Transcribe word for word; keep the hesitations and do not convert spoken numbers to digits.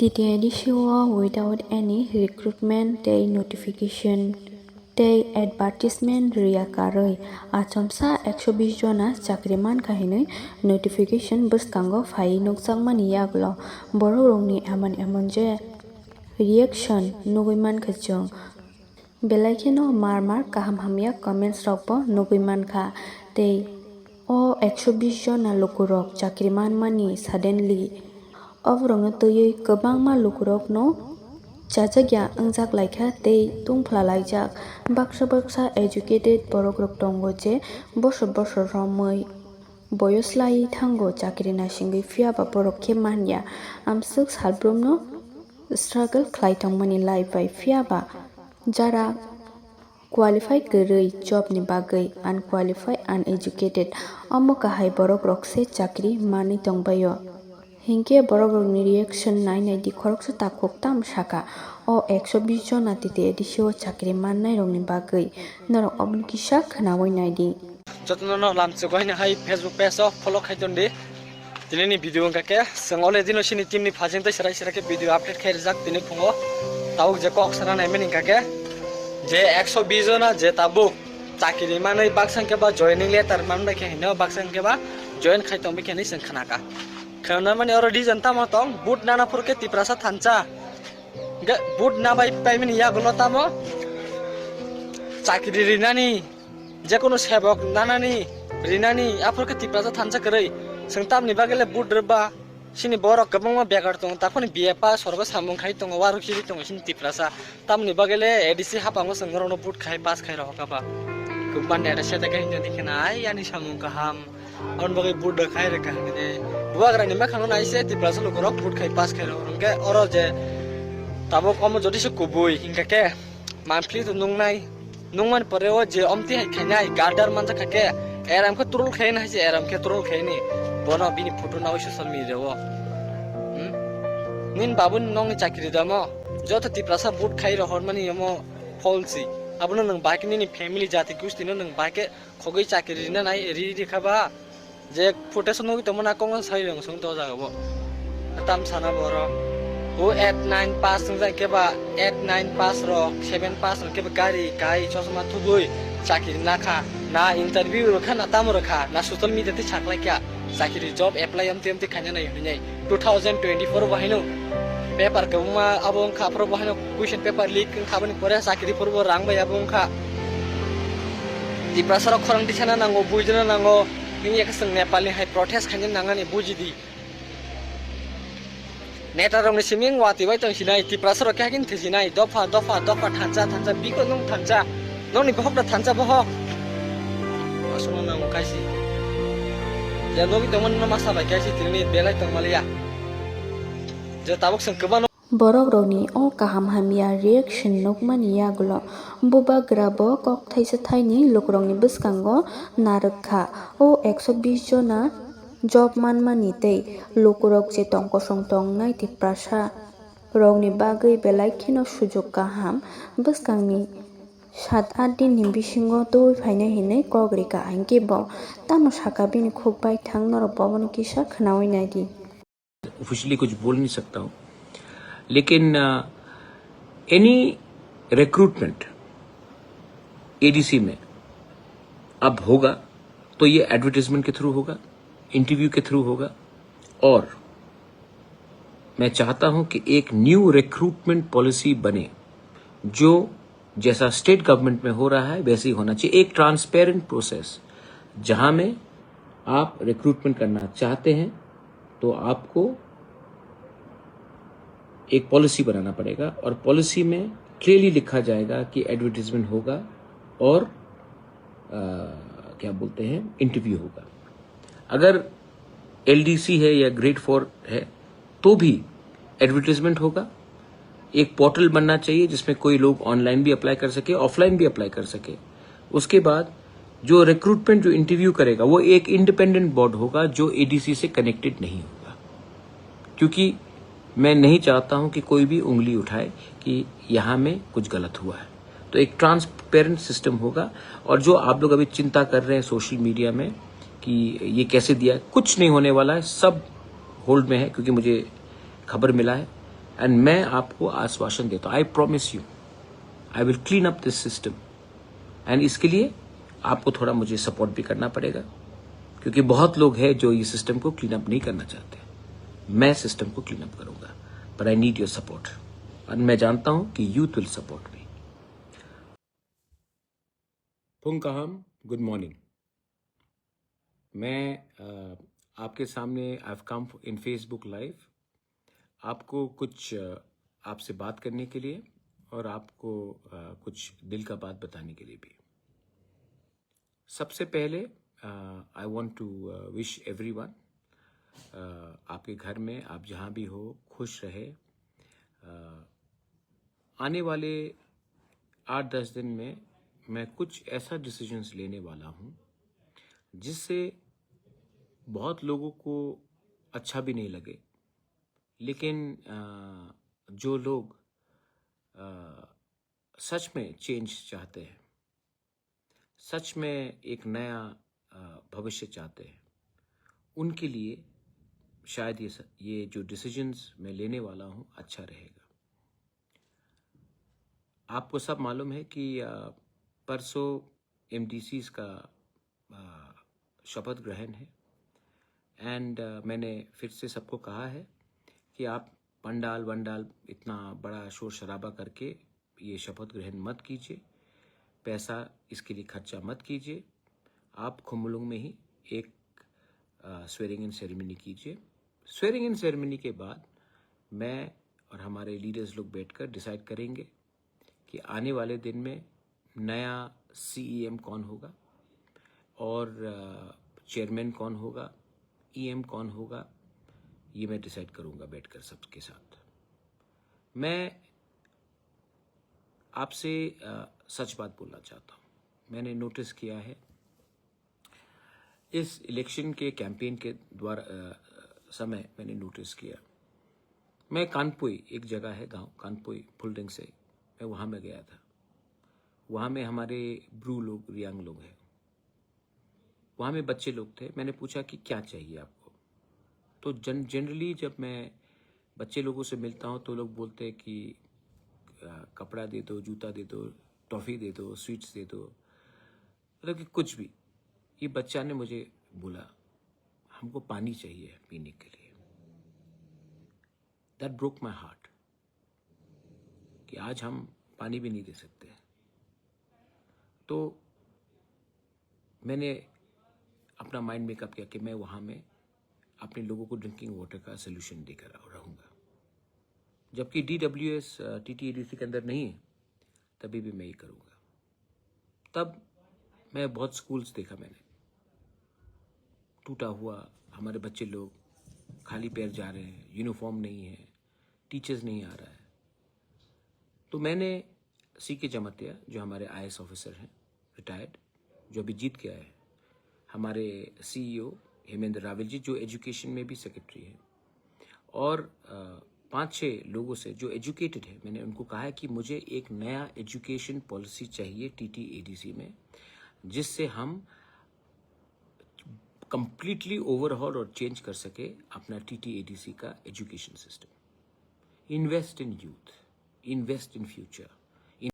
T T A D C o without any recruitment tei notification tei advertisement riya karwi achomsa ekso bish jona chakri mankha hinwi notification bwskango phaiwi nukjakmani yagulo borokrokni emon emon je reaction nugwi mankha chwng. Belai kheno mar mar kaham hamya comments rokbo nugwi mankha tei o ekso bish jona lukurok chakri manmani suddenly oborokno twiwi kwbangma lukurokno chajakya wngjak laikha tei tungphla laijak. Baksa baksa educated borokrok tongo je bosor bosor romwi boyos laiwi thango chakri naisingwi, phiyaba borok khe manya amswk salbrumno struggle khlai tongmani life bai, phiyaba jara qualify kwrwi job ni bagwi unqualified, uneducated, omo kahai borok rok se chakri manwi tongbaio. Hinkhe borok rokni reaction nai nai di, khoroksa takhuk tam saka o ekso bish jona T T A D C o chakri mannai rokni bagwi, norok obono kisa khwnawi nai di. Jotono no lamchwk hai Facebook page o follow khai ton di. Tini ni video wngkha khe, chwng already no sini team ni phajing tei serai serai khe video update khai rijak tini phungo. Tabuk je kok sana nai mani wngkha khe, je ekso bish jona je tabuk chakiri manwi baksa hwnkhe ba joining letter manbai khe hino baksa hwnkhe ba join khai tongbai khe hinwi chwng khnaka. Khwnamani oro reason tamo tong, vote nana phuru khe Tiprasa thansa. Hwnkhe vote nabai paimani yagulo tamo chakiri rinani. Jekono sebok nanani, rinani, aphuru khe Tiprasa thansa kwrwi. Chwng tamni bagwi le vote rwba, sini borok kwbangma begar tongo, takhoni B A pass sorgo samung khai tongo, warok chiri tongo sini Tiprasa. Tamni bagwi le A D C haphango chwng norokno vote khai pass khai rohorkha ba. Kwbangma neta seta khe hwnwi dikhe na, "Ai, ani samung kaham." Aboni bagwi vote rwkhai rwkha hwnwi de. Bubagrani mwkhangno nai se Tiprasa lukurok vote khai pass khai rw. Hwnkhe oro je tabuk omo jodi se kubui hwnkha khe monthly to nungnai. Nungmani pore o je omti hai khainai gadar manjak kha khe eram khe troll khaina hai se eram khe troll khaini. Bono bini photo nawi social media o. Hmm? Nin babuni nongni chakri damo. Joto Tiprasa vote khai rohormani omo false. Abono nwng bai khe nini family jati gusti no nwng bai khe khogwi chakri rina nai ri ri kha ba. Je footage nugwi tongmani kok no sai rwng song to jaga bo. Tam sana boro. O eight nine pass wngjak khe ba eight nine pass rok, seven pass rok khe ba gari kai chosma thubui chakiri nakha. Na interview rwkha na tamo rwkha na social media tei saklai kha. Chakiri job apply amtwi amtwi khaina nai hwnwi. Two thousand twenty-four bo haino paper kwbangma abo wngkha, aphuru bo haino question paper leak wngkha, aboni pore chakiri phuru bo rang bai abo wngkha. Tiprasa rok khorang tisana nango, buijana nango, nini yakhe chwng Nepal ni hai protest khaina nangani bujidi. Neta rok ni simi watwi bai tong sinai, Tiprasa rok khe hakin thwi sinai, dopha, dopha, dopha, thansa, thansa, biko nwng thansa, nokni bohok da thansa bohok. Aswkno nang kaisi. Ya nogwi tongmani no masa bai kaisi tini belai tongmaliya. Je tabuk chwng kwbangno. Borok rokni o kaham hamya reaction nukmani yagulo bubagra bo kok thaisa thaini lukurokni bwskango narwk kha. O ekso bish jona job manmani tei lukurok je tong kosong tongnai Tiprasa rokni bagwi belai kheno sujuk kaham bwskangni sat aath din ni bisingo tubui phainai hinwi kok rikha, hinkhe bo tamo sakha bini khuk baithang, norok bo abono kisa khwnawi naidi. Officially कुछ बोल नहीं सकता हूँ, लेकिन any recruitment ADC में अब होगा तो ये एडवर्टाइजमेंट के थ्रू होगा, इंटरव्यू के थ्रू होगा। और मैं चाहता हूँ कि एक न्यू रिक्रूटमेंट पॉलिसी बने, जो जैसा स्टेट गवर्नमेंट में हो रहा है वैसे ही होना चाहिए। एक ट्रांसपेरेंट प्रोसेस, जहाँ में आप रिक्रूटमेंट करना चाहते हैं तो आपको एक पॉलिसी बनाना पड़ेगा और पॉलिसी में क्लियरली लिखा जाएगा कि एडवर्टाइजमेंट होगा और अ, क्या बोलते हैं, इंटरव्यू होगा। अगर एलडीसी है या ग्रेड फोर है तो भी एडवर्टाइजमेंट होगा। एक पोर्टल बनना चाहिए जिसमें कोई लोग ऑनलाइन भी अप्लाई कर सके, ऑफलाइन भी अप्लाई कर सके। उसके बाद जो रिक्रूटमेंट, जो इंटरव्यू करेगा, वो एक इंडिपेंडेंट बॉडी होगा जो एडीसी से कनेक्टेड नहीं होगा, क्योंकि मैं नहीं चाहता हूं कि कोई भी उंगली उठाए कि यहाँ में कुछ गलत हुआ है। तो एक ट्रांसपेरेंट सिस्टम होगा। और जो आप लोग अभी चिंता कर रहे हैं सोशल मीडिया में कि ये कैसे दिया, कुछ नहीं होने वाला है, सब होल्ड में है, क्योंकि मुझे खबर मिला है। एंड मैं आपको आश्वासन देता हूँ, I promise you, I will clean up this system। And इसके लिए आपको थोड़ा मुझे सपोर्ट भी करना पड़ेगा, क्योंकि बहुत लोग हैं जो ये सिस्टम को क्लीन अप नहीं करना चाहते। मैं सिस्टम को क्लीन अप करूंगा, but I need your support। और मैं जानता हूं कि youth will support me. Phung Kaham, good morning. मैं अ, आपके सामने, I have come in Facebook live. आपको कुछ अ, आपसे बात करने के लिए और आपको अ, कुछ दिल का बात बताने के लिए भी। सबसे पहले, I want to wish everyone, आपके घर में आप जहाँ भी हो, खुश रहे। अ, आने वाले आठ दस दिन में मैं कुछ ऐसा डिसीजंस लेने वाला हूँ, जिससे बहुत लोगों को अच्छा भी नहीं लगे, लेकिन अ, जो लोग अ, सच में चेंज चाहते हैं, सच में एक नया अ, भविष्य चाहते हैं, उनके लिए शायद ये स-, ये जो डिसीजंस मैं लेने वाला हूँ, अच्छा रहेगा। आपको सब मालूम है कि अ, परसों एमडीसीज का अ, शपथ ग्रहण है। एंड मैंने फिर से सबको कहा है कि आप पंडाल वंडाल, इतना बड़ा शोर शराबा करके ये शपथ ग्रहण मत कीजिए, पैसा इसके लिए खर्चा मत कीजिए। आप खुमलुंग में ही एक स्वेरिंग इन सेरेमनी कीजिए। स्वेरिंग इन सेरेमनी के बाद मैं और हमारे लीडर्स लोग बैठकर डिसाइड करेंगे कि आने वाले दिन में नया सीईएम कौन होगा और चेयरमैन कौन होगा, ईएम कौन होगा, ये मैं डिसाइड करूंगा बैठकर सबके साथ। मैं आपसे अ, सच बात बोलना चाहता हूँ। मैंने नोटिस किया है, इस इलेक्शन के कैंपेन के द्वारा अ, समय मैंने नोटिस किया। मैं कानपुई, एक जगह है गांव कानपुई, फुलडेंग से, मैं वहाँ में गया था। वहाँ में हमारे ब्रू लोग, रियांग लोग हैं, वहाँ में बच्चे लोग थे। मैंने पूछा कि क्या चाहिए आपको। तो जन जनरली जब मैं बच्चे लोगों से मिलता हूँ तो लोग बोलते हैं कि अ, कपड़ा दे दो, जूता दे दो, टॉफ़ी दे दो, स्वीट्स दे दो, मतलब कि कुछ भी। ये बच्चा ने मुझे बोला, हमको पानी चाहिए पीने के लिए। दैट ब्रोक माई हार्ट कि आज हम पानी भी नहीं दे सकते। तो मैंने अपना माइंड मेकअप किया कि मैं वहाँ में अपने लोगों को ड्रिंकिंग वाटर का सोल्यूशन देकर रहूँगा। जबकि डीडब्ल्यूएस टीटीएडीसी के अंदर नहीं है, तभी भी मैं ये करूँगा। तब मैं बहुत स्कूल्स देखा मैंने, टूटा हुआ, हमारे बच्चे लोग खाली पैर जा रहे हैं, यूनिफॉर्म नहीं है, टीचर्स नहीं आ रहा है। तो मैंने सी के जमातिया, जो हमारे आईएएस ऑफिसर हैं, रिटायर्ड, जो अभी जीत के आए हैं, हमारे सीईओ हेमेंद्र रावल जी, जो एजुकेशन में भी सेक्रेटरी हैं, और अ, पांच छः लोगों से जो एजुकेटेड है, मैंने उनको कहा है कि मुझे एक नया एजुकेशन पॉलिसी चाहिए टीटीएडीसी में, जिससे हम कंप्लीटली ओवरहॉल और चेंज कर सके अपना टीटीएडीसी का education system. Invest in youth, invest in future।